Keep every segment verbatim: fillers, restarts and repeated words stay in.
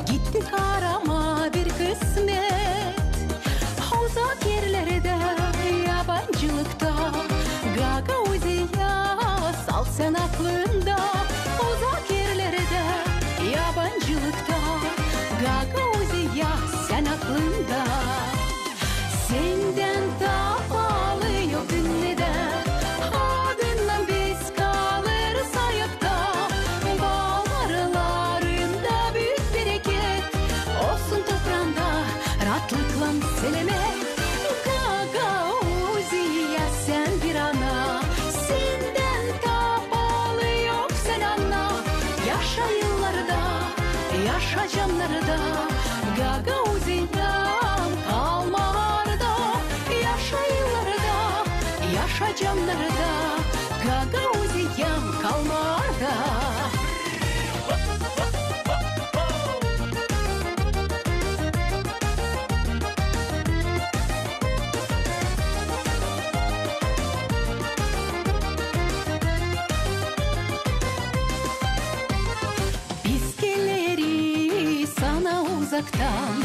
Gittik arama bir kısmet uzak erlerdä, yabancılıkta. Gagauziya, sal sän aklında, uzak erlerdä, yabancılıkta. Gagauziya, sän aklında. Sendän taa paalı yok dünnedä, adınnan biz kalêrız ayakta. Bal arılarında büük bereket, olsun topraanda raatlıklan selamet. Gagauziya, sän bir ana, sendän taa paalı yok, sän anna. Yaşa yıllarda, yaşa cannarda, Gagauziyam kalmar da. Yaşa yıllarda, yaşa cannarda, Gagauziyam kalmar da. Biz geleriz sana uzaktan,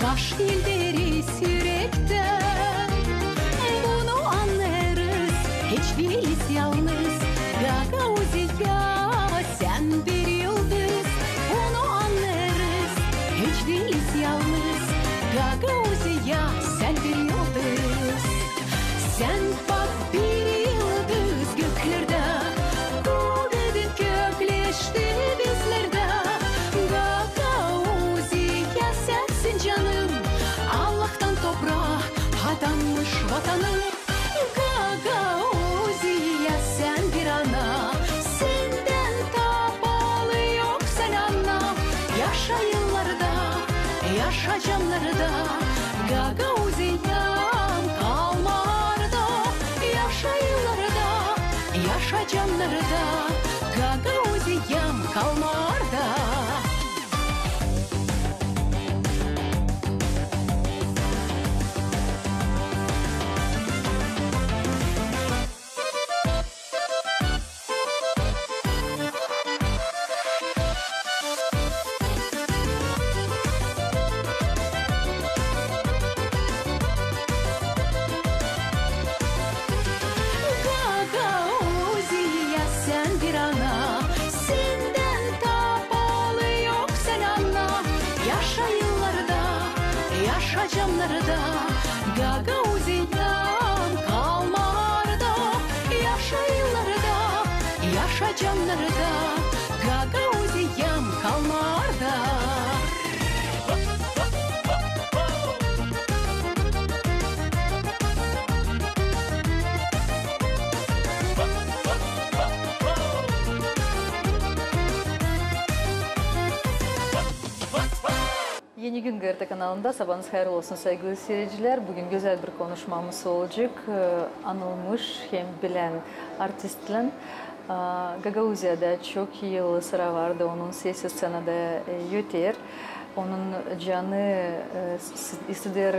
baş eerderiz ürektän. Bunu annêêrız, hiç diiliz yalnız. Gagauziya, sän bir yıldız. Bunu annêêrız, hiç diiliz yalnız. Gagauziya, sän bir yıldız. Sän bak, bir yıldız göklerdä, kuvetin kökleşti bizlerdä. Gagauziya, sänsin canım, Allahtan topraa adanmış vatanım. Gagauziya, sän bir ana, sendän taa paalı yok, sän anna. Yaşa yıllarda, yaşa cannarda, Gagauziyam kalmar da. Yaşa yıllarda, yaşa cannarda, Gagauziyam kalmar da. Gagauziya, sän bir ana, sendän taa paalı yok, sän anna. Yaşa yıllarda, yaşa cannarda, Gagauziyam kalmar da. Yaşa yıllarda, yaşa cannarda, Gagauziyam kalmar da. Eni Gün GRT kanalında sabaanız hayırlı olsun, saygılı siiredicilär. Büün gözäl bir konuşmamız olacek, e, anılmış hem bilän artistlän. A, Gagauziyada çok yıl sıra vardı onun sesi sţenada, e, öter. Onun canı, e, s-, s-, istuder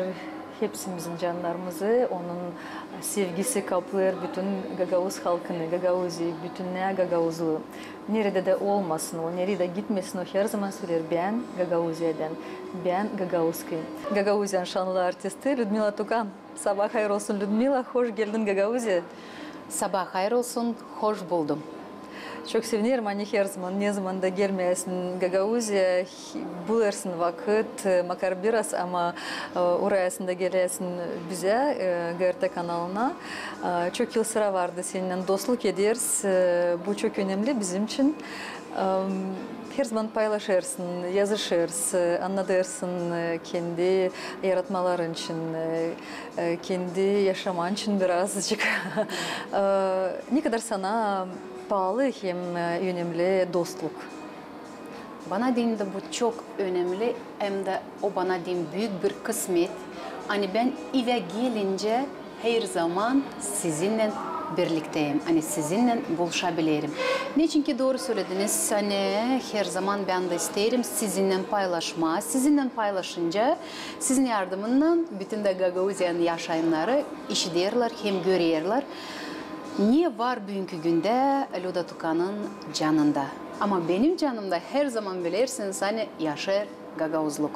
hepsimizin cannarımızı, onun sevgisi kaplêêr bütün gagauz halkını, Gagauziya, bütünnä gagauzluyu. Neredä dä olmasın o, neredä dä gitmesin o, herzaman söleer: "Bän Gagauziyadän, bän gagauzkayım". Gagauziyanın şanlı artisti Lüdmila Tukan. Sabaa hayır olsun, Lüdmila, hoş geldin Gagauziyaya. Sabaa hayır olsun, hoş buldum. Çok sevinerim, ani herzaman, ne zaman da gelmeyäsin Gagauziyaya, bulêrsın vakıt, e, makar biraz, ama, e, uurayasın da geläsin bizä, e, GRT kanalına. E, çok yıl sıra vardı seninnän dostluk ederiz. E, bu çok önemli bizim için. E, herzaman paylaşêrsın, yazışêrsın, annadêrsın, e, kendi yaratmaların için, e, e, kendi yaşaman için birazcık. E, ne kadar sana paalı hem, e, önemli dostluk? Bana deyni dä bu çok önemli, hem dä o bana deyni büük bir kısmet. Ani bän evä gelincä herzaman sizinnän birlikteyim, ani sizinnän buluşabilirim. Neçinki dooru sölediniz, ani herzaman bän dä isteerim sizinnän paylaşmaa. Sizinnän paylaşınca, sizin yardımınnan bütün dä Gagauziyanın yaşayannarı işiderlär hem görerlär, ne var büünkü gündä Lüda Tukanın canında. Ama benim canımda herzaman bilersiniz, ani yaşêêr gagauzluk.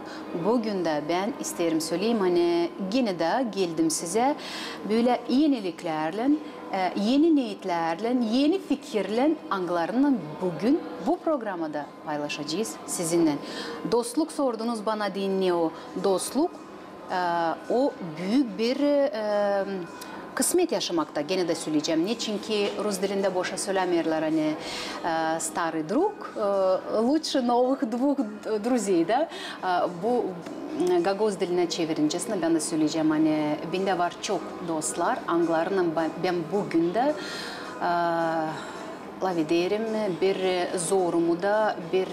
Büün dä bän isteerim söleyim, ani genä dä geldim sizä bölä eniliklärlän, e, eni neetlärlän, eni fikirlän, angılarını büün bu programada paylaşacez sizinnän. Dostluk sordunuz bana deyni, ne o dostluk, e, o büük bir, e, kısmet yaşamakta, genä dä söleyecäm. Neçinki rus dilindä boşa sölämeerlär, ani, e, старый друг, e, лучше новых двух друзей, da? E, bu, m, gagauz dilinä çevirincesini bän dä söleyecäm, ani bendä var çok dostlar, angılarınnan bän, bän büün dä, e, lafederim, bir zorumu da, bir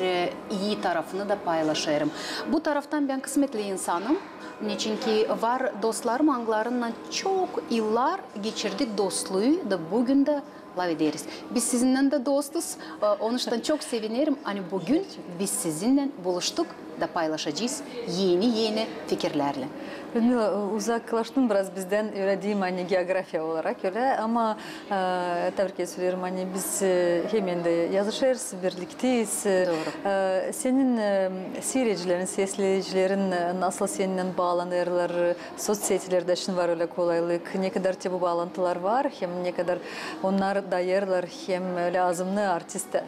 ii tarafını da paylaşêrım. Bu taraftan bän kısmetli insanım. Neçinki var dostlarım, angılarınnan çok yıllar geçirdik dostluu da büün dä lafederiz. Biz sizinnän dä dostuz, e, onuştan çok sevinerim, ani büün biz sizinnän buluştuk da paylaşacez eni-eni fikirlärlän. Lüdmila, uzaklaştın biraz bizdän, ölä deyim, ani geografiya olarak ölä, ama, e, tabii ki söleerim, ani biz, e, hemen dä yazışêrız, birlikteyiz. E, Dooru. E, senin, e, siiredicilerin, sesleyicilerin, e, nasıl seninnän baalanêrlar, e, sotsetilerdä şindi var ölä kolaylık, ne kadar te bu baalantılar var, hem ne kadar onnar dayêrlar hem lääzımnı artistä?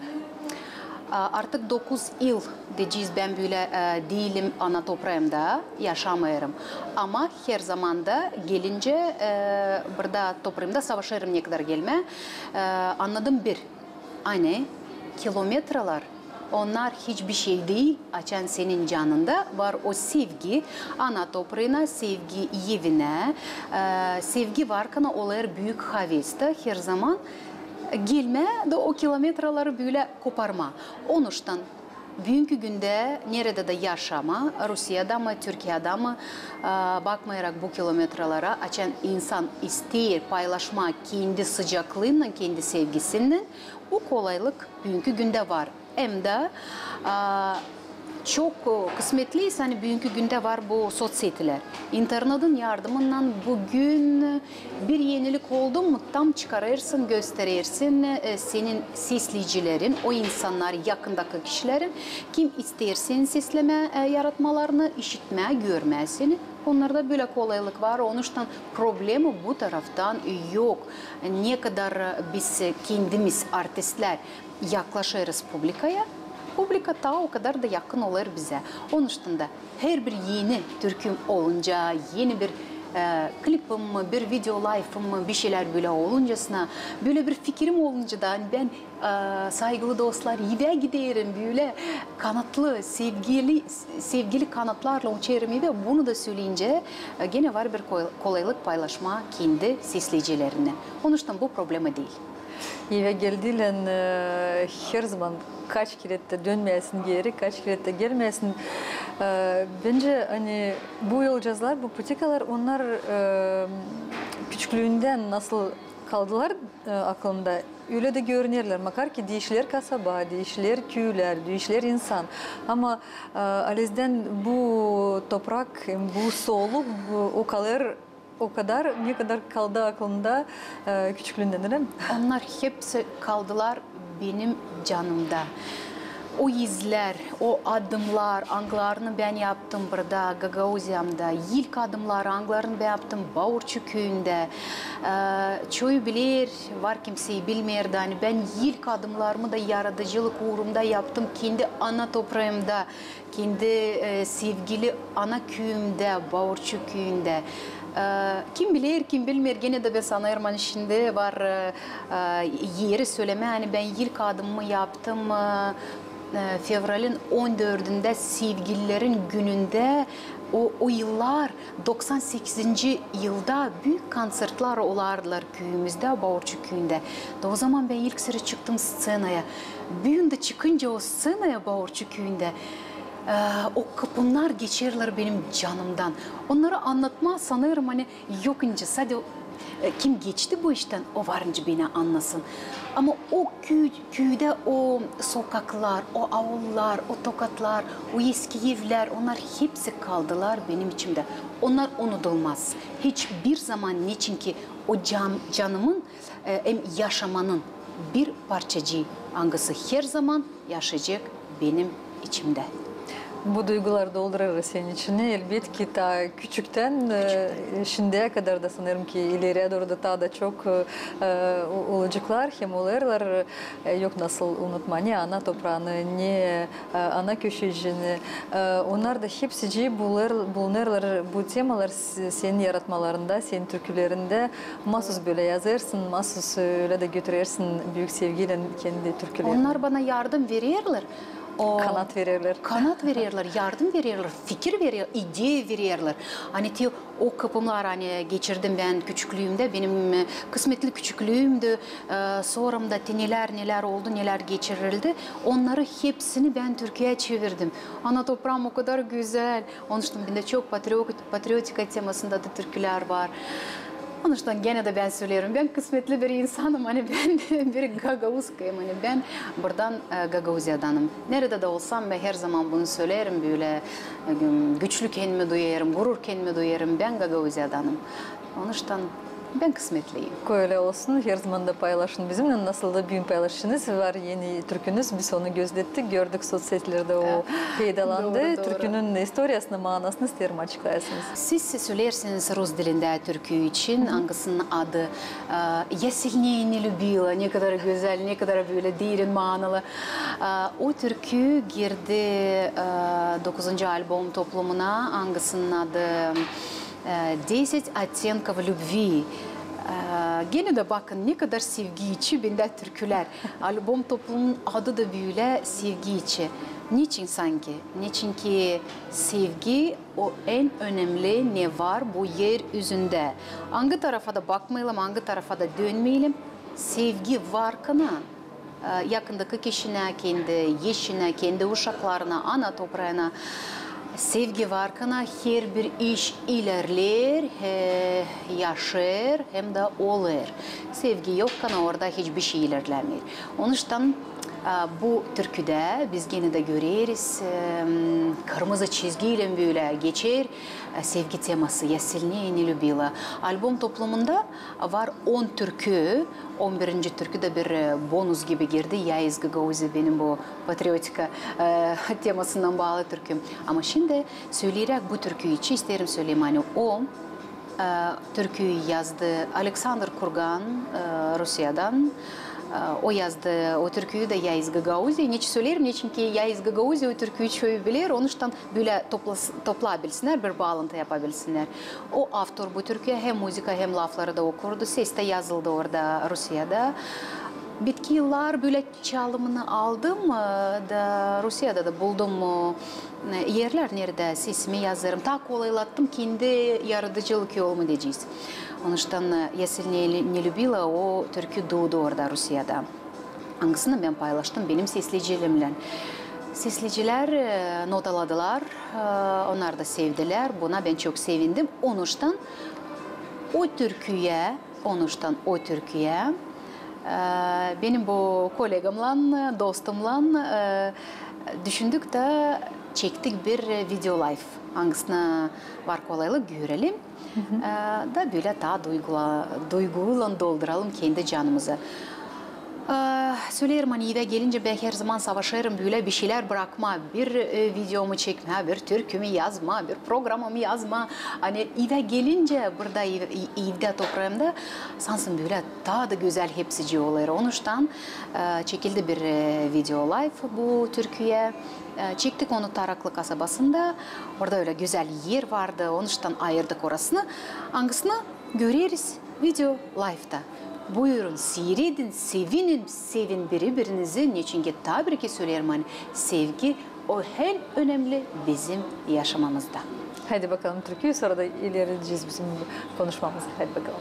A, artık dokuz yıl deyecez bän bölä, e, diilim ana topraamda, yaşamêêrım. Ama her zaman da gelincä, e, burada topraamda savaşêrım ne kadar gelmää. E, annadım bir, ani kilometralar, onnar hiç bir şey diil, açan senin canında var o sevgi ana topraana, sevgi evinä, e, sevgi varkan olêr büük haves da her zaman gelmää da o kilometraları bölä koparmaa. Onuştan büünkü gündä neredä dä yaşamaa, Rusiyada mı, Türkiyada mı, e, bakmayarak bu kilometralara, açan insan isteer paylaşmaa kendi sıcaklıınnan, kendi sevgisinnän, bu kolaylık büünkü gündä var. Hem dä, a, çok, e, kısmetliyiz, ani büünkü gündä var bu sotsetilär. İnternetin yardımınnan büün bir enilik oldu mu, tam çıkarêrsın, gösterersin, e, senin sesleyicilerin, o insannar, yakındakı kişilerin, kim isteer senin seslemää, e, yaratmalarını, işitmää, görmää seni. Onnarda bölä kolaylık var, onuştan problema bu taraftan yok. Ne kadar, e, biz, e, kendimiz, artistlär, yaklaşêrız publikaya, publika taa o kadar da yakın olêr bizä. Onuştan da herbir eni türküm olunca, eni bir, e, klipim mi, bir video life'ım mı, bir şeylär bölä oluncasına, bölä bir fikirim olunca da, ani bän, e, saygılı dostlar, evä giderim, bölä kanatlı, sevgili, sevgili kanatlarlan uçêrım evä, bunu da söleyincä, e, genä var bir koy-, kolaylık paylaşmaa kendi sesleyicilerinnän. Onuştan bu problema diil. Evä geldiylän, e, her zaman kaç kerä dä dönmeyäsin geeri, kaç kerä dä gelmeyäsin. E, bence, ani bu yolcazlar, bu putikalar, onnar, e, küçüklüündän nasıl kaldılar, e, aklında, ölä dä görünerlär. Makar ki diişilär kasaba, diişilär küülär, diişilär insan. Ama, e, halizdän bu toprak, bu soluk, bu o kadar o kadar, ne kadar kaldı aklında, e, küçüklüündän, ölä mi? Onnar hepsi kaldılar benim canımda. O izlär, o adımnar, angılarını bän yaptım burada, Gagauziyamda. İlk adımnar, angılarını bän yaptım Baurçu küüyündä. E, çoyu biler, var kimsey bilmeer dä, ani bän ilk adımnarımı da yaradıcılık uurumda yaptım kendi ana topraamda. Kendi, e, sevgili ana küüyümdä, Baurçu küüyündä. E, kim biler, kim bilmeer, genä dä bän sanêrım, ani şindi var, e, e, eri sölemää, ani bän ilk adımımı yaptım, e, e, fevralin on dördündä, sevgililerin günündä, o, o yıllar, doksan sekizinci yılda büük kontsertlär olardılar küüyümüzdä, Baurçu küüyündä. Da o zaman bän ilk sırı çıktım sţenaya. Büün dä çıkınca o sţenaya Baurçu küüyündä, e, o kapınnar geçerlär benim canımdan. Onnarı annatmaa, sanêrım, ani yok nicä, sade, e, kim geçti bu iştän, o var nicä beni annasın. Ama o küüy, küüdä o sokaklar, o aullar, o tokatlar, o eski evlär, onnar hepsi kaldılar benim içimdä. Onnar unudulmaz. Hiçbir zaman, neçinki o can-, canımın, e, hem yaşamanın bir parçacıı angısı herzaman yaşayacek benim içimdä. Bu duygular doldurêr senin içini, elbetki, taa küçüktän, e, şindiyä kadar da sanêrım ki ileriyä dooru da taa da çok, e, e, o-, olaceklar hem olêrlar, e, yok nasıl unutmaa ne ana topraanı, ne e, ana köşecini. E, onnar da hepsicii bulunêr-, bulunêrlar bu temalar s-, senin yaratmalarında, senin türkülerindä. Maasuz bölä yazêrsın, maasuz ölä dä götürersin büük sevgiylän kendi türkülerini. Onnar bana yardım vererlär. O, kanat vererlär. Kanat vererlär, yardım vererlär, fikir verer, ideya vererlär. Ani te o kıpımlar, ani geçirdim bän küçüklüümdä, benim, e, kısmetli küçüklüümdü, e, soramda te nelär, nelär oldu, nelär geçirildi, onnarı hepsini bän türküyä çevirdim. Ana topraam o kadar gözäl. Onuştan bendä çok patriot-, patriotika temasında da türkülär var. Onuştan genä dä bän söleerim, bän kısmetli bir insanım, ani bän bir gagauzkayım, ani bän buradan, e, Gagauziyadanım. Neredä dä olsam, bän herzaman bunu söleerim, bölä, e, güçlü kendimi duyêrım, gurur kendimi duyêrım, bän Gagauziyadanım. Onuştan bän kısmetliyim. Kö ölä olsun, herzaman da paylaşın bizimnän, nasıl da büün paylaşışınız var, eni türkünüz, biz onu gözlettik, gördük, sotsetilerdä o peydalandı. Dooru, dooru. Türkünün istoriyasını, maanasını isteerim açıklayasınız. Siz söleersiniz rus dilindä türkü için, angısının adı, e, «Я сильнее не любила», ne kadar gözäl, ne kadar bölä derin maanalı. E, o türkü girdi, e, dokuzuncu albom toplumuna, angısının adı, e, «Десять оттенков любви». E, genä dä bakın, ne kadar sevgi içi bendä türkülär. Albom toplumunun adı da bölä, sevgi içi. Neçin sanki? Neçinki sevgi o en önemli ne var bu er üzündä. Angı tarafa da bakmayalım, angı tarafa da dönmeyelim, sevgi varkana, e, yakındaki kişinä, kendi eşinä, kendi uşaklarına, ana topraana sevgi varkana, herbir iş ilerleer, e, yaşêêr hem dä olêr. Sevgi yokkana orada hiçbir şey ilerlemeer. Onuştan, e, bu türküdä biz genä dä göreriz, e, kırmızı çizgiylän bölä geçer, e, sevgi teması, «Я сильнее не любила». Albom toplumunda var on türkü, on birinci türkü dä bir, e, bonus gibi girdi. «Я из Гагаузии», benim bu patriotika, e, temasından baalı türkü. Ama şindi söleyeräk bu türkü için isteerim söleyim, ani o, e, türküyü yazdı Aleksandr Kurgan, e, Rusiyadan. E, o yazdı o türküyü dä «Я из Гагаузии». Neçin söleerim? Neçinki «Я из Гагаузии» o türküyü çoyu biler, onuştan bölä toplas-, toplabilsinnär, bir baalantı yapabilsinnär. O avtor bu türküyä hem muzıka, hem lafları da okurdu. Ses tä yazıldı orada, Rusiyada. Bitki yıllar bölä çalımını aldım, e, da Rusiyada da buldum, e, erlär, neredä sesimi yazêrım. Taa kolaylattım kendi yaradıcılık yolumu deyecez. Onuştan, e, «Я сильнее не любила», o türkü duudu orada, Rusiyada. Angısını bän paylaştım benim sesleyicilerimnän. Sesleyicilär, e, notaladılar, e, onnar da sevdilär. Buna bän çok sevindim. Onuştan o türküyä, onuştan o türküyä, e, benim bu kolegamnan, dostumnan, e, düşündük da çektik bir video live. Angısına var kolaylık, görelim. E, da bölä taa duygula-, duyguylan dolduralım kendi canımızı. E, söleerim, ani evä gelincä bän herzaman savaşêrım bölä bir şeylär brakmaa, bir, e, videomu çekmää, bir türkümü yazmaa, bir programamı yazmaa. Ani evä gelincä burada ev-, evdä, topraamda, sansın bölä taa da gözäl hepsicii olêr. Onuştan, e, çekildi bir, e, video live bu türküyä. E, çektik onu Taraklı kasabasında. Orada ölä gözäl er vardı, onuştan ayırdık orasını. Angısını göreriz video live'ta. Buyurun, siiredin, sevinin, sevin biri-birinizi. Neçinki taa bir kerä söleerim, ani sevgi o en önemli bizim yaşamamızda. Haydi bakalım türküyü, sora da ilerledecez bizim konuşmamızı. Haydi bakalım.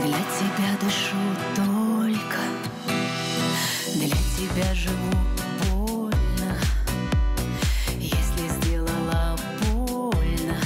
Для тебя дышу только, для тебя живу больно. Если сделала больно,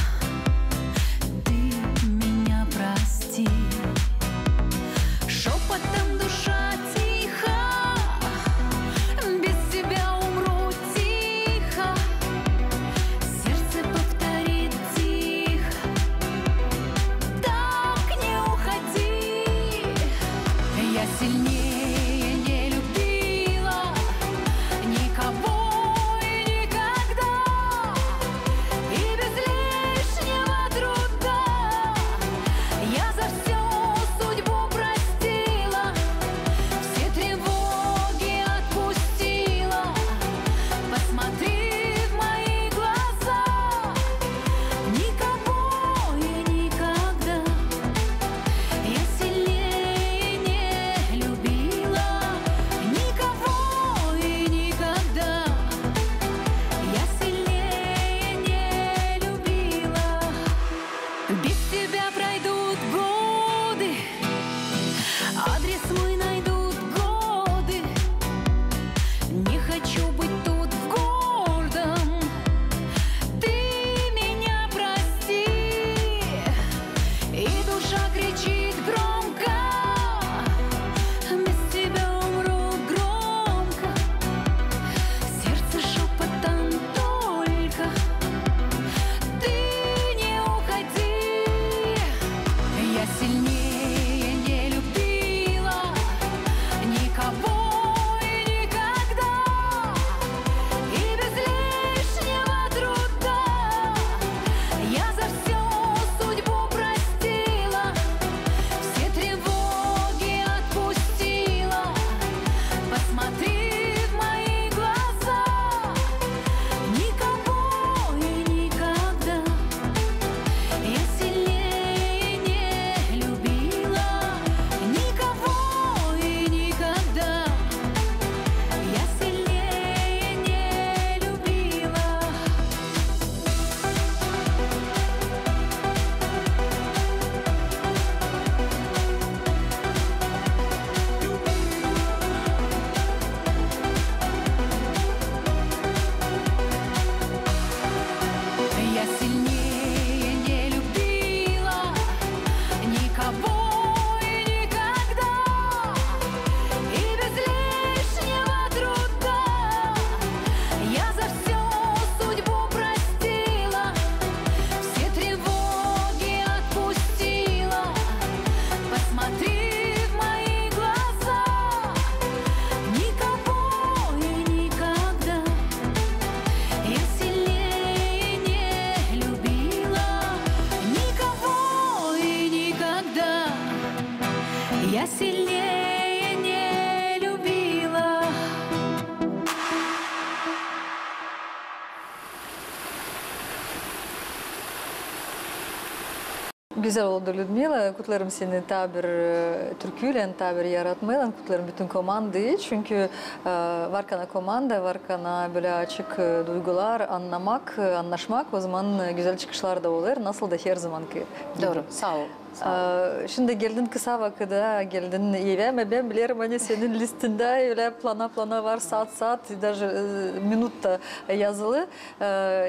Gözäl oldu, Lüdmila. Kutlêêrım seni taa bir, e, türküylän, taa bir yaratmaylan. Kutlêêrım bütün komandayı. Çünkü, e, var kana komanda, var kana bölä açık, e, duygular, annamak, e, annaşmak, ozaman, e, gözäl çıkışlar da olêr. Nasıl da herzamanki gibi. Dooru. Saa ol. Saa ol. E, şindi geldin kısa vakıda, geldin evä, ama bän bilerim, ani senin listendä ölä plana-plana var, saat-saat, даже, e, minut da yazılı. E,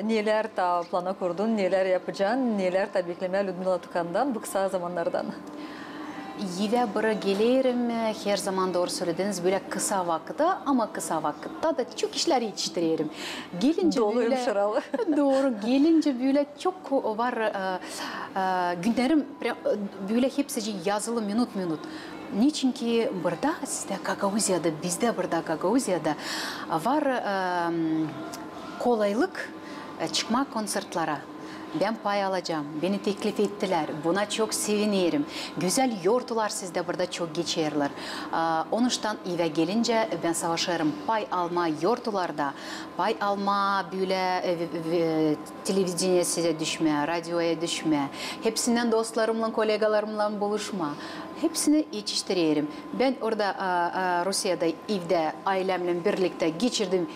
nelär taa plana kurdun, nelär yapacan, nelär taa beklemää Lüdmila Tukandan bu kısa zamannardan? Evä bura gelerim, e, herzaman dooru sölediniz, bölä kısa vakıta, ama kısa vakıtta da çok işlär etiştirerim. Gelince... Doluyum bölä şıralı. Dooru, gelince bölä çok var, e, e, günnerim pre-, e, bölä hepsicii yazılı minut-minut. Neçinki burada sizdä Gagauziyada, bizdä burada Gagauziyada var, e, kolaylık, e, çıkmaa konţertlara. Bän pay alacam, beni teklif ettilär. Buna çok sevinerim. Gözäl yortular sizdä burada çok geçerlär. A, onuştan evä gelincä bän savaşêrım pay almaa yortularda, pay almaa bölä, e, ve-, ve-, televideniyä sizä düşmää, radioya düşmää. Hepsindän dostlarımnan, kollegalarımnan buluşmaa. Hepsini etiştirerim. Bän orada, a, a, Rusiyada evdä aylämnän birliktä geçirdim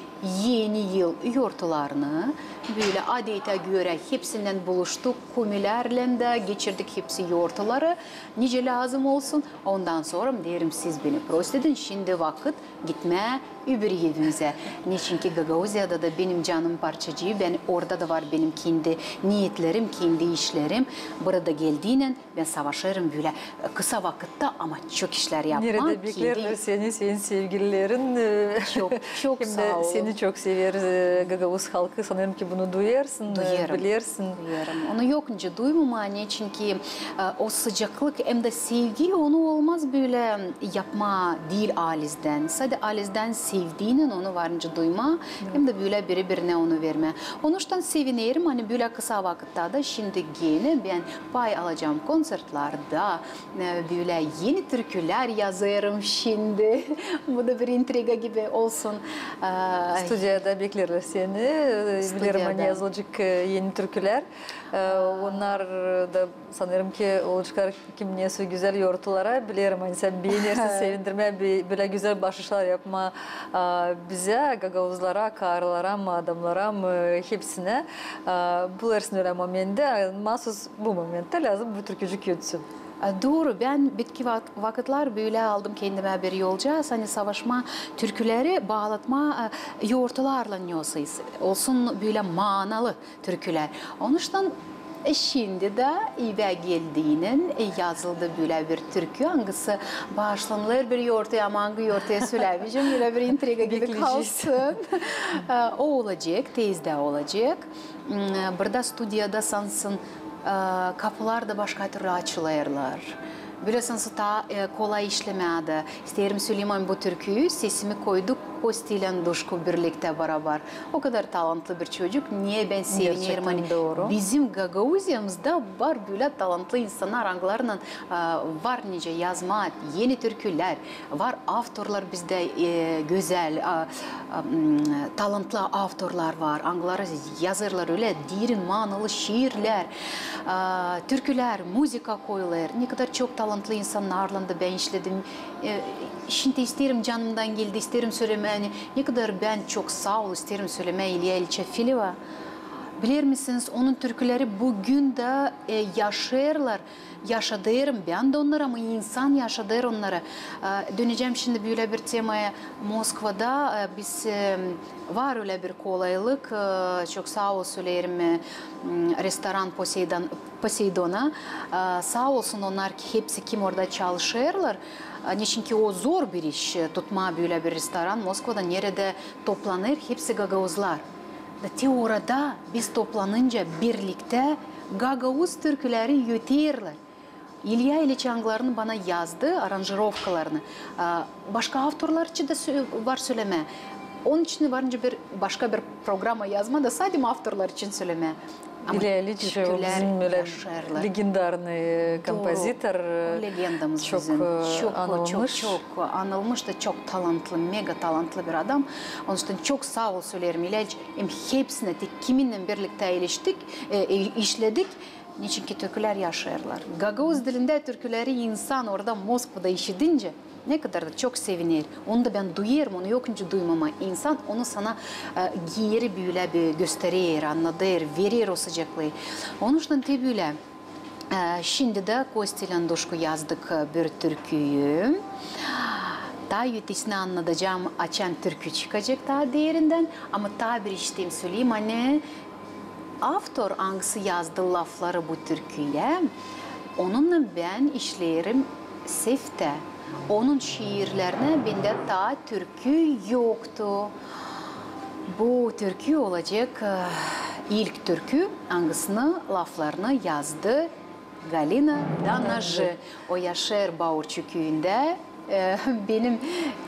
Eni yıl yortularını, bölä adetä görä hepsindän buluştuk, kumilärlän dä geçirdik hepsi yortuları, nicä lääzım olsun. Ondan sora deerim, siz beni prost edin, şindi vakıt gitmää öbür evimizä. Neçinki Gagauziyada da benim canım parçacıı, bän orada da var benim kendi niyetlerim, kendi işlerim. Burada geldiynän bän savaşêrım bölä, e, kısa vakıtta, ama çok işlär yapmaa. Neredä bekleerlär seni senin sevgililerin, e, çok, çok saa olun. Hem dä seni çok sever, e, gagauz halkı. Sanêrım ki, bunu duyêrsın, e, bilersin. Duyêrım. Onu yok nicä duymamaa, neçinki, e, o sıcaklık hem dä sevgi, onu olmaz bölä yapmaa diil alizdän. Sade alizdän sevdiynän onu var nicä duymaa, hem dä bölä biri-birinä onu vermää. Onuştan sevinerim, ani bölä kısa vakıt taa da şindi genä bän pay alacam konţertlarda, e, bölä eni türkülär yazêrım şindi. Bu da bir intriga gibi olsun. E, studiyada bekleerlär seni. E, bilerim, ani yazılacek, e, eni türkülär. E, onnar da sanêrım ki olaceklar kimnäsä gözäl yortulara. Bilerim, ani sän beenersin sevindirmää, bö-, bölä gözäl başlangıçlar yapmaa, a, bizä, gagauzlara, karılara mı, adamnara mı, hepsinä. A, bulêrsın ölä momenttär, a, maasuz bu momenttär lääzım bu türkücük ötsün. A, dooru, bän bitki vak-, vakıtlar bölä aldım kendimä bir yolcaaz, ani savaşmaa türküleri baalatmaa, a, yortularlan, nesoy olsun bölä maanalı türkülär. Onuştan, e, şindi dä evä geldiynän, e, yazıldı bölä bir türkü, angısı baaşlanılêr bir yortuya, ama angı yortuyu söläämeyecäm, bölä bir intriga gibi kalsın. E, o olacek, tezdä olacek. M, burada studiyada sansın, e, kapular da başka türlü açılêrlar. Bölä sansın taa, e, kolay işlemää dä. İsteerim sölemää bu türküyü, sesimi koydu Kostiylän Duşko birliktä barabar. O kadar talantlı bir çocuk. Neçin bän sevinerim, ani bizim Gagauziyamızda var bölä talantlı insannar, angılarınnan, e, var nicä yazmaa eni türkülär. Var avtorlar bizdä, e, gözäl, a, a, m, talantlı avtorlar var, angıları yazêrlar ölä derin maanalı şiirlär, a, türkülär, muzıka koyulêr. Nekadar çok talantlı insannarlan da bän işledim. E, şindi isteerim, canımdan geldi, isteerim sölemää, ani nekadar bän çok saa ol isteerim sölemää İlya İliçä Fileva. Bilermisiniz, onun türküleri büün dä, e, yaşêêrlar. Yaşadêrım bän dä onnarı, ama insan yaşadêr onnarı. E, dönecäm şindi bölä bir temaya. Moskvada, e, biz, e, var ölä bir kolaylık, e, çok saa ol söleerim, e, m, restoran Poseidon, Poseidona. E, saa olsun onnar ki, hepsi kim orada çalışêrlar. E, neçinki o zor bir iş, e, tutmaa bölä bir restoran Moskvada, neredä toplanêr hepsi gagauzlar. Da te orada biz toplanınca birliktä gagauz türküleri öteerlär. İlya İliç angılarını bana yazdı, aranjirovkalarını. A, başka avtorlar için dä sö-, var sölemää. Onun için var nicä bir başka bir programa yazmaa da sade avtorlar için sölemää. Ama İlya İliç, o türkülär bizim ölä yaşêêrlar. Legendarnıy, e, kompozitor, e, legendamız bizim. Çok, e, çok, anılmış. Çok, çok anılmış da çok talantlı, mega talantlı bir adam. Onuştan çok saa ol söleerim İlya İliç. Hem hepsinä, te kiminnän birliktä iliştik, e, e, işledik. Neçinki türkülär yaşêêrlar. Gagauz dilindä türküleri insan orada Moskvada işidincä ne kadar da çok seviner. Onu da bän duyêrım, onu yok nicä duymama. İnsan onu sana, e, geeri bölä bir gösterer, annadêr, verer o sıcaklıı. Onuştan te bölä, e, şindi dä Kostyaylän Duşku yazdık, e, bir türküyü. Taa ötesini annadacam, açan türkü çıkacek taa derindän. Ama taa bir işiteyim, söleyim, ani avtor, angısı yazdı lafları bu türküyä, onunnan bän işleerim seftä. Onun şiirlerinä bendä taa türkü yoktu. Bu türkü olacek, e, ilk türkü, angısını laflarını yazdı Galina Danajı. O yaşêêr Baurçu küüyündä. E, benim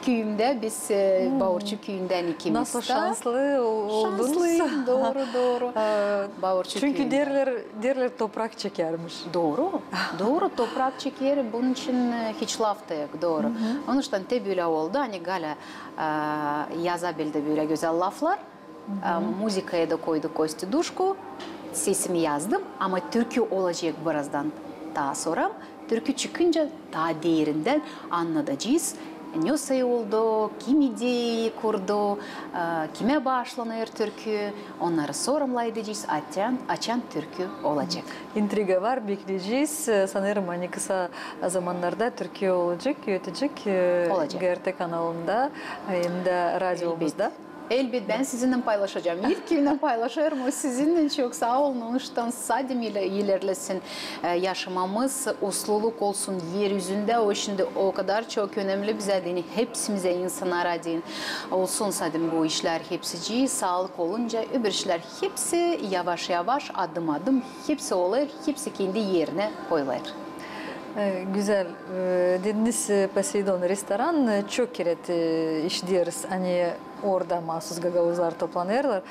küüyümdä, biz, e, Baurçu küüyündän ikimiz dä. Nasıl şanslı ol-, oldunuz. Şanslıyım, dooru, dooru. E, Baurçu küüyündä. Çünkü derlär, derlär toprak çekärmiş. Dooru, dooru, toprak çeker, bunun için, e, hiç laf da yok, dooru. Onuştan te bölä oldu, ani Gaля, e, yazabildi bölä gözäl laflar. E, muzıkayı da koydu Kostya Duşku. Sesimi yazdım, ama türkü olacek birazdan taa sora. Türkü çıkınca taa derindän annadacez, ne soy oldu, kim ideya kurdu, e, kimä baaşlanêr türkü, onnarı sora lafedecez, açan, açan türkü olacek. İntriga var, bekleyecez. E, sanêrım, ani kısa zamannarda türkü olacek, ötecek, e, G R T kanalında, e, hem dä radiomuzda. Elbet, bän sizinnän paylaşacam. İlk kimnän paylaşêrım, o sizinnän. Çok saa olun. Onuştan sade ilerlesin, e, yaşamamız, usluluk olsun er üzündä. O şindi o kadar çok önemli bizä deyni, hepsimizä, insana deyni. Olsun sade bu işlär hepsicii, saalık olunca, öbür işlär hepsi yavaş-yavaş, adım-adım, hepsi olêr, hepsi kendi erinä koyulêr. E, gözäl. E, dediniz, e, Poseidon restoran, e, çok kerä, e, işideriz, ani orada maasuz gagauzlar toplanêrlar,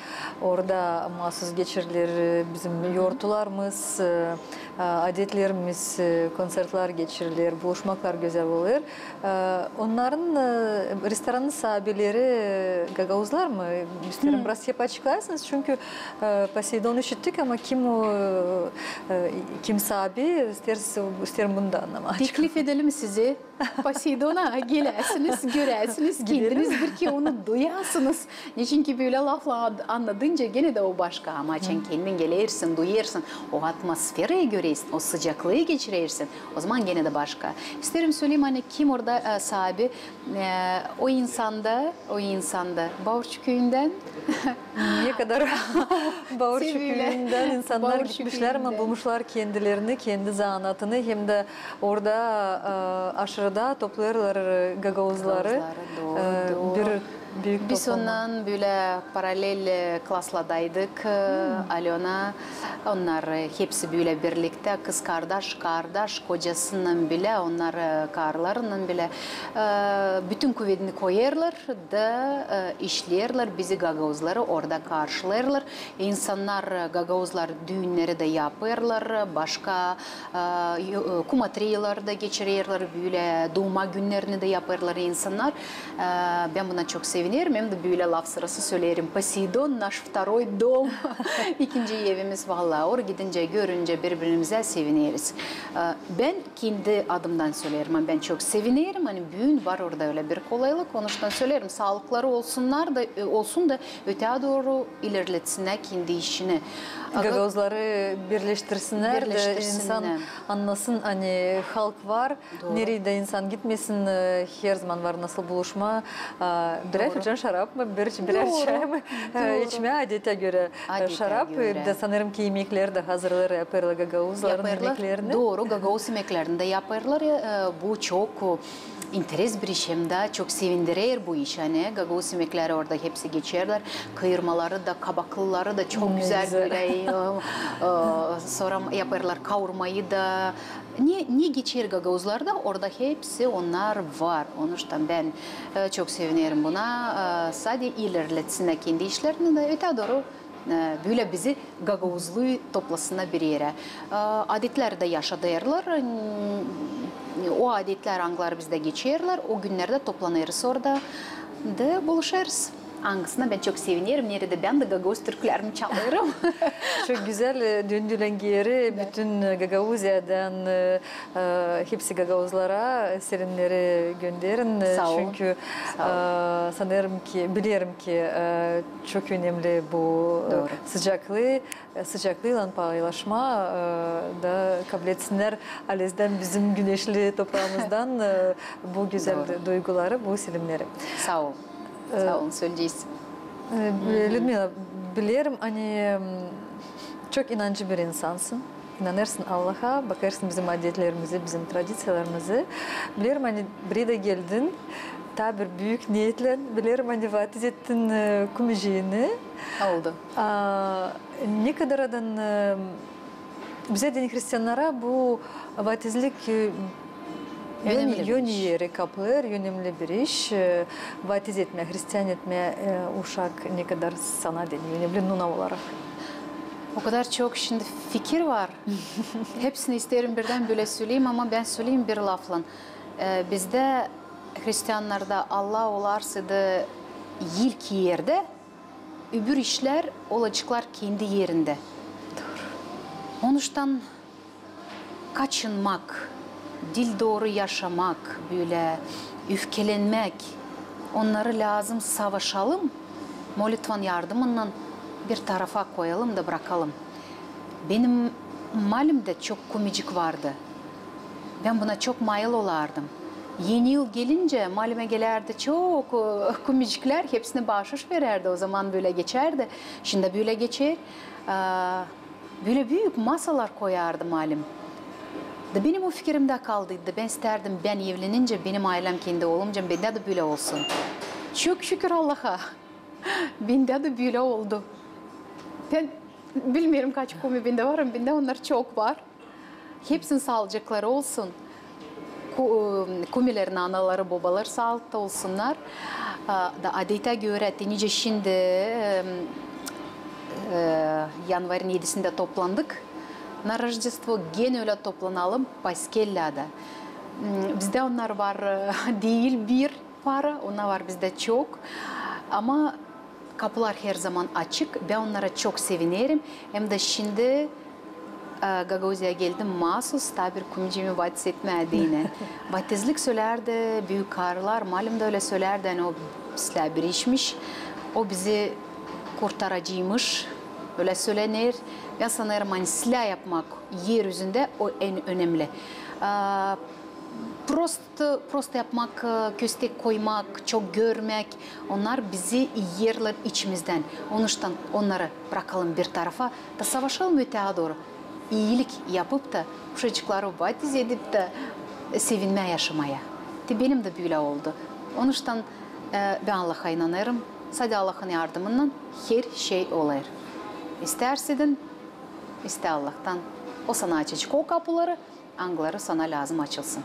orada maasuz geçiriler, e, bizim yortularımız, e, e, adetlerimiz, e, konţertlär geçiriler, buluşmaklar gözäl olêr. E, onnarın, e, restoranın saabileri, e, gagauzlar mı? İsteerim, biraz hep açıklarsınız, çünkü, e, Poseidon işittik, ama kim o, e, kim saabi, isteerim, isteerim bunu da annamaa. Teklif edelim sizi Poseidona, geläsiniz, göräsiniz, kendiniz bir kerä onu duyasınız. Neçinki bölä lafla ad-, annadınca genä dä o başka. Ama açan kendin gelersin, duyêrsın, o atmosferayı görersin, o sıcaklıı geçirersin, o zaman genä dä başka. İsteerim söleyim, ani kim orada, e, saabi, e, o insan da, o insan da Baurçu küüyündän. Ne kadar Baurçu küüyündän insannar gitmişlär, ama bulmuşlar kendilerini, kendi zanaatını, hem dä orada, e, aşırıda toplêêrlar, e, gagauzları. Gagauzları, dooru, e, dooru. Bir büük topluma. Biz ondan bölä paralel, e, klasladaydık, e, Alöna. Onnar, e, hepsi bölä birliktä, kızkardaş, kardaş, kocasınnan bilä, onnar, e, karılarınnan bilä, e, bütün kuvedini koyêrlar da, e, işleerlär, bizi gagauzları orada karşılêêrlar. İnsannar, e, gagauzlar düünneri dä yapêrlar, başka, e, kumatriyaları da geçirerlär, bölä duuma günnerini dä yapêrlar insannar. E, bän buna çok sevinerim, hem dä bölä laf sırası söleerim: Poseidon, наш второй дом. İkinci evimiz, valla, oraya gidincä, görüncä, biri-birimizä sevineriz. E, bän kendi adımdan söleerim, ani bän çok sevinerim, ani büün var orada ölä bir kolaylık, onuştan söleerim, saalıkları olsunnar da, e, olsun da, öteyä dooru ilerletsinnär kendi işini. Gagauzları birleştirsinnär dä, insan annasın, ani halk var, neredä insan gitmesin, e, herzaman var nasıl buluşmaa, e, birär fincaan şarap mı, bir, birär çay mı, e, içmää adetä görä, e, şarap, e, da sanêrım ki imekleri dä hazırlêêr, yapêrlar gagauzların imeklerini. Dooru, gagauz imeklerini dä yapêrlar, e, bu çok, e, interes bir iş hem dä çok sevindirer bu iş, ani gagauz imekleri orada hepsi geçerlär, kıyırmaları da, kabaklıları da çok gözäl bölä, e, e, sora yapêrlar kaurmayı da. Ne, ne geçer gagauzlarda, orada hepsi onnar var. Onuştan bän, e, çok sevinerim buna. E, sade ilerletsinnär kendi işlerini dä, öteyä dooru e, bölä bizi gagauzluyu toplasınnar bir erä. E, adetlär dä yaşadêrlar, n-, o adetlär, angıları bizdä geçerlär, o günnerdä toplanêrız orada da buluşêrız. Angısına bän çok sevinerim, neredä bän dä gagauz türkülerimi çalêrım. Çok gözäl, e, döndüläng geeri bütün, e, Gagauziyadan, e, e, hepsi gagauzlara selämneri gönderin. E, sä ol. Çünkü, sä ol, e, sanêrım ki, bilerim ki, e, çok önemli bu, e, sıcaklıı. E, sıcaklıylan paylaşma, e, da kabul etsinnär halizdän bizim güneşli topraamızdan, e, bu gözäl duyguları, bu selämneri. Sä ol. E, sä ol, söleyecez. E, Lüdmila, bilerim, ani, m, çok inancı bir insansın. İnanêrsın Allaha, bakêrsın bizim adetlerimizi, bizim tradiţiyalarımızı. Bilerim, ani buraya da geldin, taa bir büük niyetlän, bilerim, ani vatiz ettin, e, kümücini. Oldu. A, ne kadar adan, e, bizä deyni hristiannara bu vatizlik, e, önemli bir iş. Ön eri kaplêêr, önemli bir iş. E, vatiz etmää, hristian etmää, e, uşak ne kadar sana deyni önemli nuna olarak. O kadar çok şindi fikir var. Hepsini isteerim birdän bölä söleyim, ama bän söleyim bir laflan. E, bizdä hristiannarda Allah olarsaydı ilk erdä, öbür işlär olaceklar kendi erindä. Onuştan kaçınmak, diil dooru yaşamak, bölä öfkelenmäk, onnarı lääzım savaşalım, molitvan yardımınnan bir tarafa koyalım da brakalım. Benim malimdä çok kümücik vardı. Bän buna çok mayıl olardım. Eni yıl gelincä, malimä gelärdi çok, e, kümüciklär, hepsinä baaşış verärdi. O zaman bölä geçärdi. Şindi bölä geçer. E, bölä büük masalar koyardı malim. Da benim o fikirimdä kaldıydı. Bän istärdim, bän evlenincä, benim aylem kendi olunca, bendä dä bölä olsun. Çok şükür Allaha. Bendä dä bölä oldu. Bän bilmeerim, kaç kümü bendä var, ama bendä onnar çok var. Hepsinin saalıcakları olsun. Kü-, kümülerin anaları, bobaları saalıkta olsunnar. A, da adetä görä, te nicä şindi, e, e, yanvarın edisindä toplandık na Roždestvo, genä ölä toplanalım Paskellääda. M, bizdä onnar var, e, diil bir para, onnar var bizdä çok. Ama kapular herzaman açık, bän onnara çok sevinerim. Hem dä şindi, e, Gagauziyaya geldim masus taa bir kümücimi vatiz etmää deyni. Vatizlik sölärdi, büük karılar, malim dä ölä sölärdi, ani o islää bir işmiş, o bizi kurtaracıymış, ölä sölener. Bän sanêrım, ani islää yapmak er üzündä o en önemli. E, prost Prosto yapmak, e, köstek koymak, çok görmäk, onnar bizi erlär içimizdän. Onuştan onnarı brakalım bir tarafa da savaşalım ötää dooru. İilik yapıp ta, uşacıkları vatiz edip ta, e, sevinmää yaşamaya. Te benim dä bölä oldu. Onuştan, e, bän Allaha inanêrım. Sade Allahın yardımınnan her şey olêr. İstärsin, iste Allahtan. O sana açacek o kapuları, angıları sana lääzım açılsın.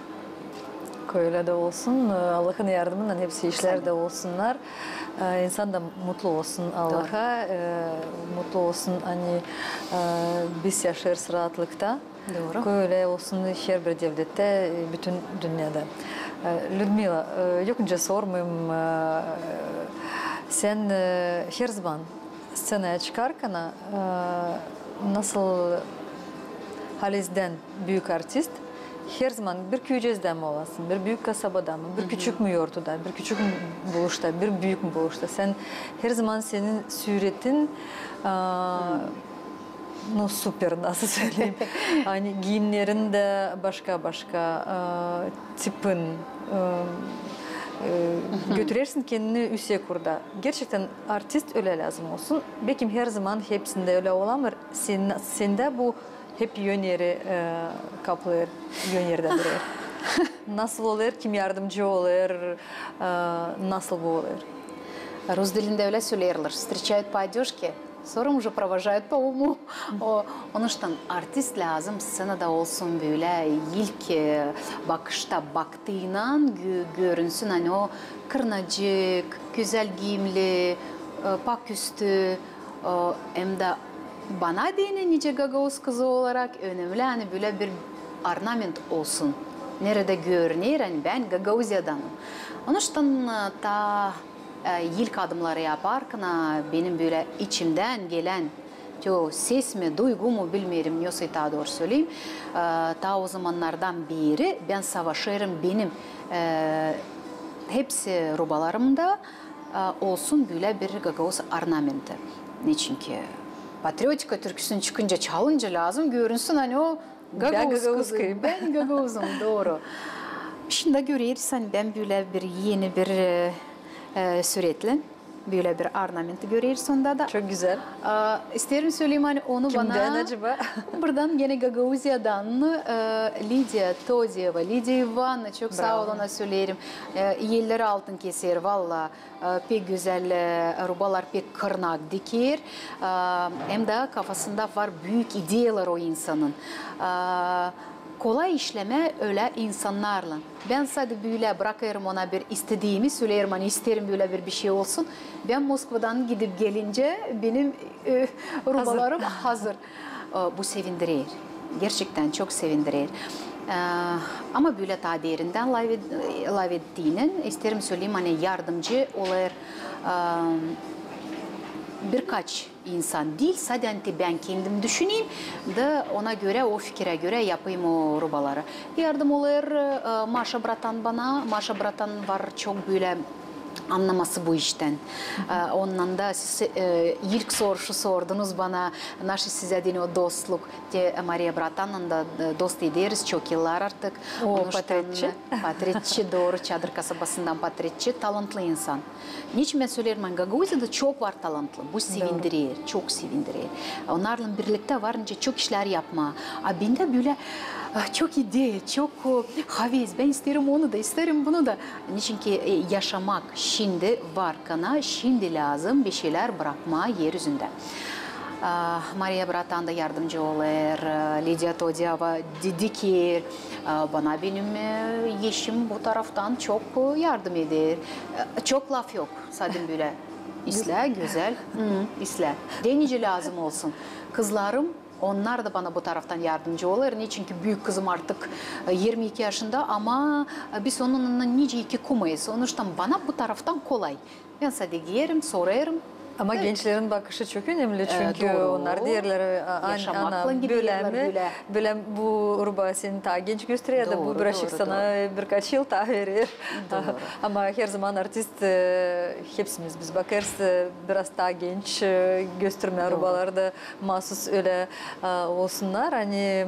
Kö ölä dä olsun. E, Allahın yardımınnan hepsi işlär dä olsunnar. E, insan da mutlu olsun Allaha, e, mutlu olsun, ani, e, biz yaşêêrız raatlıkta. Dooru. Kö ölä olsun herbir devlettä, e, bütün dünnedä. E, Lüdmila, e, yokunca sormayım, e, sän, e, herzaman sţenaya çıkarkana, e, nasıl halizdän büük artist, herzaman bir küücezdä mi olasın, bir büük kasabada mı, bir küçük mü yortuda, bir küçük mü buluşta, bir büük mü buluşta. Sän herzaman senin süretin, e, nu, super, nasıl söleyim, ani giimnerin dä başka-başka, e, tipin, e, e, götürersin kendini üüsek urda. Gerçektän artist ölä lääzım olsun. Bekim herzaman hepsindä ölä olamêêr. Sen, sendä bu hep öneri, e, kaplêêr, önerdä durêr. Nasıl olêr, kim yardımcı olêr, e, nasıl bu olêr? Rus dilindä ölä söleerlär: встречают по одёжке, сорам уже провожают по уму. O, onuştan artist lääzım sţenada olsun bölä ilk, e, bakışta baktıınan gö-, görünsün, ani o kırnacık, gözäl giimli, e, pak üstü, e, hem dä bana deyni, nicä gagauz kızı olarak, önemli, ani bölä bir ornament olsun. Neredä görüner, ani bän Gagauziyadanım. Onuştan, e, taa E, ilk adımnarı yaparkana benim bölä içimdän gelän, te o ses mi, duygu mu, bilmeerim, nesoy taa dooru söleyim, e, taa o zamannardan beeri bän savaşêrım benim, e, hepsi rubalarımda, e, olsun bölä bir gagauz ornamenti. Neçinki patriotika türküsünü çıkınca, çalınca lääzım görünsün, ani o gagauz kızı. Bän gagauzum, dooru. Şindi göreriz, ani bän bölä bir eni bir, e, e, süretlän, bölä bir ornament göreriz onda da. Çok gözäl. E, isteerim söleyim, ani onu bana buradan genä Gagauziyadan, e, Lidiya Todiyeva, Lidiya İvanna, çok saa ol, ona söleerim. E, elleri altın keser, valla. E, pek gözäl, e, rubalar, pek kırnak diker. E, hem dä kafasında var büük ideyalar o insanın. E, kolay işlemää ölä insannarlan. Bän sade bölä brakêrım ona bir istediimi, söleerim, ani isteerim bölä bir, bir şey olsun. Bän Moskvadan gidip gelincä benim, e, rubalarım hazır. E, bu sevindirer. Gerçektän çok sevindirer. E, ama bölä taa derindän lafet-, lafettiynän isteerim söleyim, ani yardımcı olêr, e, birkaç insan diil, sade ani bän kendim düşüneyim da ona görä, o fikirä görä yapayım o rubaları. Yardım olêr, e, Maşa Bratan bana. Maşa Bratan var çok bölä annaması bu iştän. E, ondan da siz, e, ilk soruşu sordunuz bana, naşı sizä deyni o dostluk. Te Mariya Bratannan da, e, dost ederiz çok yıllar artık. O, onuştan patretçi. Patretçi, dooru, Çadır kasabasından patretçi, talantlı insan. Neçin bän söleerim, ani Gagauziyada çok var talantlı. Bu sevindirer, çok sevindirer. Onnarlan birliktä var nicä çok işlär yapmaa. A bendä bölä, e, çok ideya, çok, e, haves. Bän isteerim onu da, isteerim bunu da. Neçinki, e, yaşamak şindi varkana, şindi lääzım bir şeylär brakmaa er üzündä. A, Mariya Bratan da yardımcı olêr, e, Lidiya Todiyeva di-, diker, e, bana benim, e, eşim bu taraftan çok, e, yardım eder. E, çok laf yok, sade bölä. İslää, gözäl, hı, islää. Deyni nicä lääzım olsun. Kızlarım, onnar da bana bu taraftan yardımcı olêr. Neçinki büük kızım artık, e, irmi iki yaşında, ama, e, biz onunnan nicä iki kumayız. Onuştan bana bu taraftan kolay. Bän sade giyerim, sorêrım. Ama gençlerin bakışı çok önemli, çünkü onnar deerlär, e, ana, bölä mi, bölä bu ruba seni taa genç gösterer ya da bu birazçık sana birkaç yıl taa verer. Ama herzaman artist, e, hepsimiz biz bakêrız, e, biraz taa genç, e, göstermää rubaları da maasuz ölä, e, olsunnar, ani,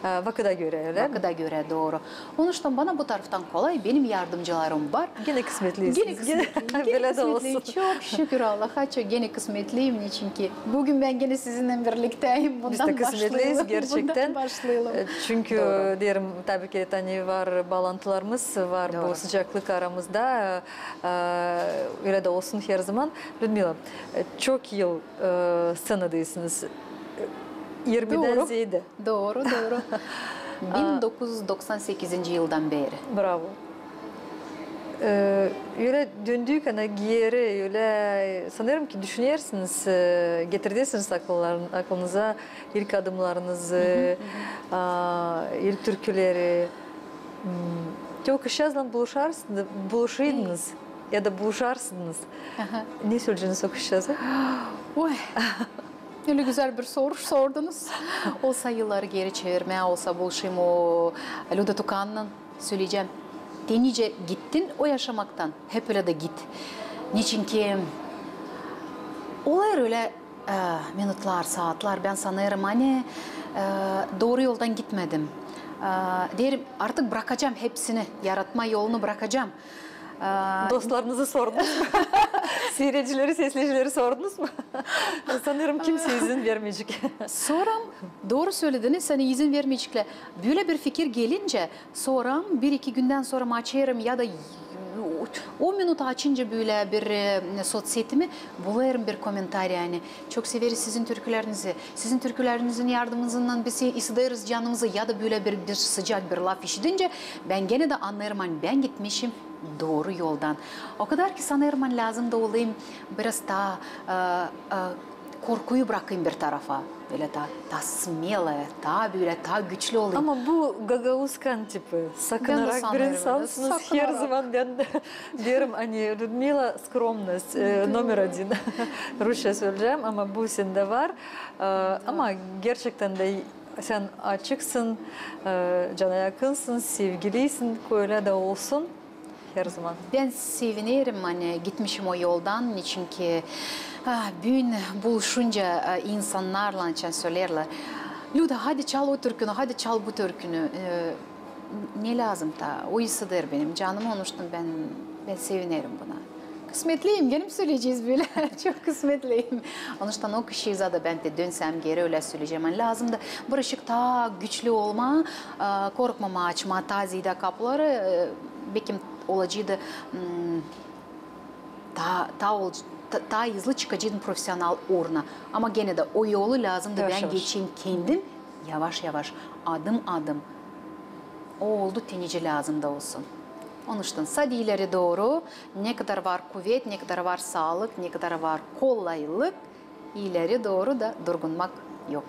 e, vakıda görä, ölä mi? Vakıda görä, dooru. Onuştan bana bu taraftan kolay, benim yardımcılarım var. Genä kısmetliysiz. Genä kısmetliyim, genä kısmetliyim. Çok şükür Allaha, çok genä kısmetliyim, neçinki büün bän genä sizinnän birliktäyim. Biz dä kısmetliyiz, gerçektän. Bundan başlayalım. E, çünkü deerim, tabii ki, ani var baalantılarımız, var bu sıcaklık aramızda. E, ölä dä olsun herzaman. Lüdmila, e, çok yıl, e, sţenadaysınız. E, irmidän zeedä. Dooru, dooru. Bin dokuz üz doksan sekizinci yıldan beeri. Bravo. E, ölä döndüykän geeri, ölä, sanêrım ki, düşünersiniz, e, getirersiniz akılınıza ilk adımnarınızı, a, ilk türküleri. Hmm. Te o kızçaazlan buluşarsınız, buluşaydınız ya da buluşarsınız. Ne söleyeceniz o kızçaaza? Oy. Ölä gözäl bir soruş sordunuz. Olsa yılları geeri çevirmää, olsa buluşayım o Lüda Tukannan, söleyecäm: te nicä gittin o yaşamaktan, hep ölä dä git. Neçinki olêr ölä, e, minutlar, saatlar, bän sanêrım, ani, e, dooru yoldan gitmedim. E, deerim, artık bırakacam hepsini, yaratma yolunu bırakacam. Aa, dostlarınızı sordunuz mu? Siredicileri, sesleyicileri sordunuz mu? Sanêrım, kimsey izin vermeyecek. Sora, dooru sölediniz, ani izin vermeyeceklär. Bölä bir fikir gelincä, sora bir-iki gündän sora açêrım ya da o minut açınca bölä bir, e, sotsetimi, bulêrım bir komentariy, ani: çok severiz sizin türkülerinizi, sizin türkülerinizin yardımınızdan biz ısıdêrız canımızı, ya da bölä bir, bir sıcak bir laf işidincä, bän genä dä annêêrım, ani bän gitmişim dooru yoldan. O kadar ki sanêrım, ani lääzım da olayım biraz taa, e, e, Korkuyu brakayım bir tarafa. Bölä taa, taa smelaya, taa bölä, taa güçlü olayım. Ama bu gagauz kan tipi. Sakınarak bir insansınız. Sakınarak. Herzaman bän dä deerim, ani Lüdmila, скромность, e, номер один. Rusça söleyecäm, ama bu sendä var. E, ama gerçektän dä sän açıksın, e, cana yakınsın, sevgilisin, kölä dä olsun. Herzaman. Bän sevinerim, ani gitmişim o yoldan, çünkü, ah, büün buluşunca, e, insannarlan, söleerlär: "Lüda, hadi çal o türkünü, hadi çal bu türkünü." E, ne lääzım taa, o isedir benim canımı, onuştan bän, bän sevinerim buna. Kısmetliyim, genim söleyecez bölä. Çok kısmetliyim. Onuştan o kişiyi zaten bän dä dönsem geeri ölä söleyecäm. Ani lääzım da birazcık taa güçlü olmaa, e, korkmamaa açmaa taa zeedä kapuları, e, bekim olaceydı, m, taa, taa ol-, ta-, taa hızlı çıkaceydım profesional uuruna. Ama genä dä o yolu lääzım da bän geçeyim kendim, yavaş-yavaş, adım-adım. O oldu te nicä lääzım da olsun. Onuştan sade ileri dooru, ne kadar var kuvet, ne kadar var saalık, ne kadar var kolaylık, ileri dooru da durgunmak yok.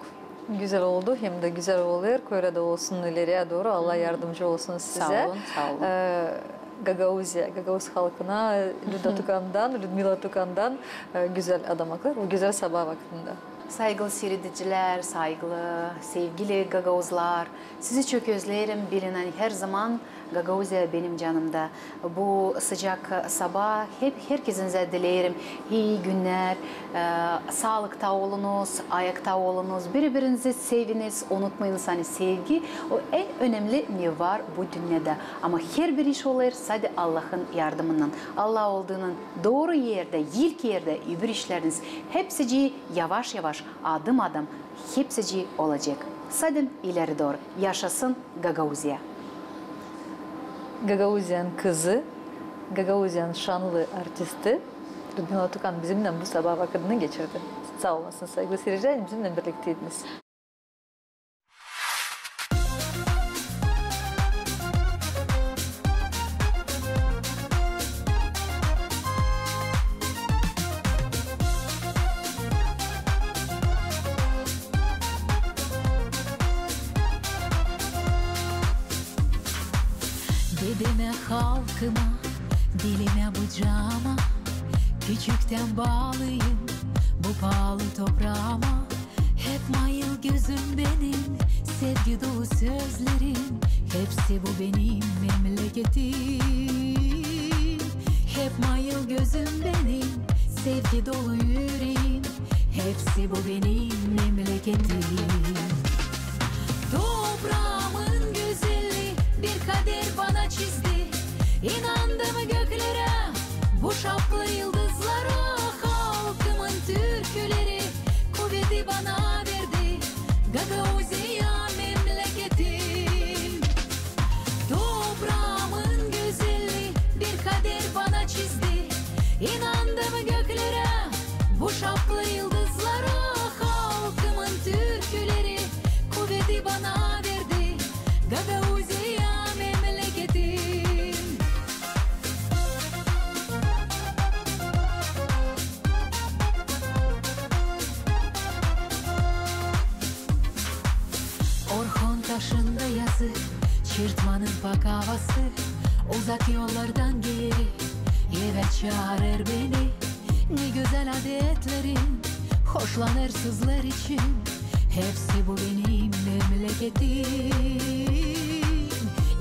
Gözäl oldu, hem dä gözäl olêr, kölä dä olsun ileriyä dooru. Allah yardımcı olsun sizä. Saa olun, saa olun. E, Gagauziya, gagauz halkına, Lüda Tukandan, Lüdmila Tukandan, e, gözäl adamaklar bu gözäl sabaa vakıdında. Saygılı siiredicilär, saygılı, sevgili gagauzlar, sizi çok özleerim, bilin, ani herzaman Gagauziya benim canımda. Bu sıcak sabaa hep herkezinizä dileerim ii günnär, e, saalıkta olunuz, ayakta olunuz, biri-birinizi seviniz, unutmayınız, ani sevgi o en önemli ne var bu dünnedä. Ama herbir iş olêr sade Allahın yardımınnan. Allah olduunnan dooru erdä, ilk erdä öbür işleriniz hepsicii yavaş-yavaş, adım-adım hepsicii olacek. Sade ileri dooru. Yaşasın Gagauziya! Gagauziyanın kızı, Gagauziyanın şanlı artisti Lüdmila Tukan bizimnän bu sabaa vakıdını geçirdi. Saa olasınız, saygılı siiredicilär, bizimnän birlikteydiniz. Dedemä, halkıma, dilimä, bucaama, küçüktän baalıyım bu paalı topraama. Hep mail gözüm benim sevgi dolu sözlerim, hepsi bu benim memleketim. Hep mail gözüm benim sevgi dolu üreim, hepsi bu benim memleketim. Topraamın gözelliini bir kader bana çizdi. İnandım göklerä, bu şafklı yıldızlara, halkımın türküleri kuveti bana verdi. Gagauziya memleketim. Topraamın gözelliini bir kader bana çizdi. İnandım göklerä, bu şafklı yıldızlara, halkımın türküleri kuveti bana verdi. Gagauziya memleketim. Orhon taşında yazı, çırtmanın pak avası, uzak yollardan geeri evä çaarêr beni. Ne gözäl adetlerin, hoşlanêr sızlêr için, hepsi bu benim memleketim.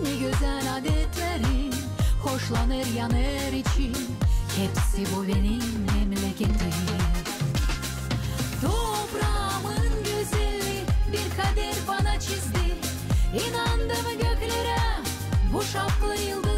Ne gözäl adetlerin, hoşlanêr yanêr için, hepsi bu benim memleketim. Topraamın gözelliini bir kader bana çizdi. İnandım göklerä, bu şafklı yıldız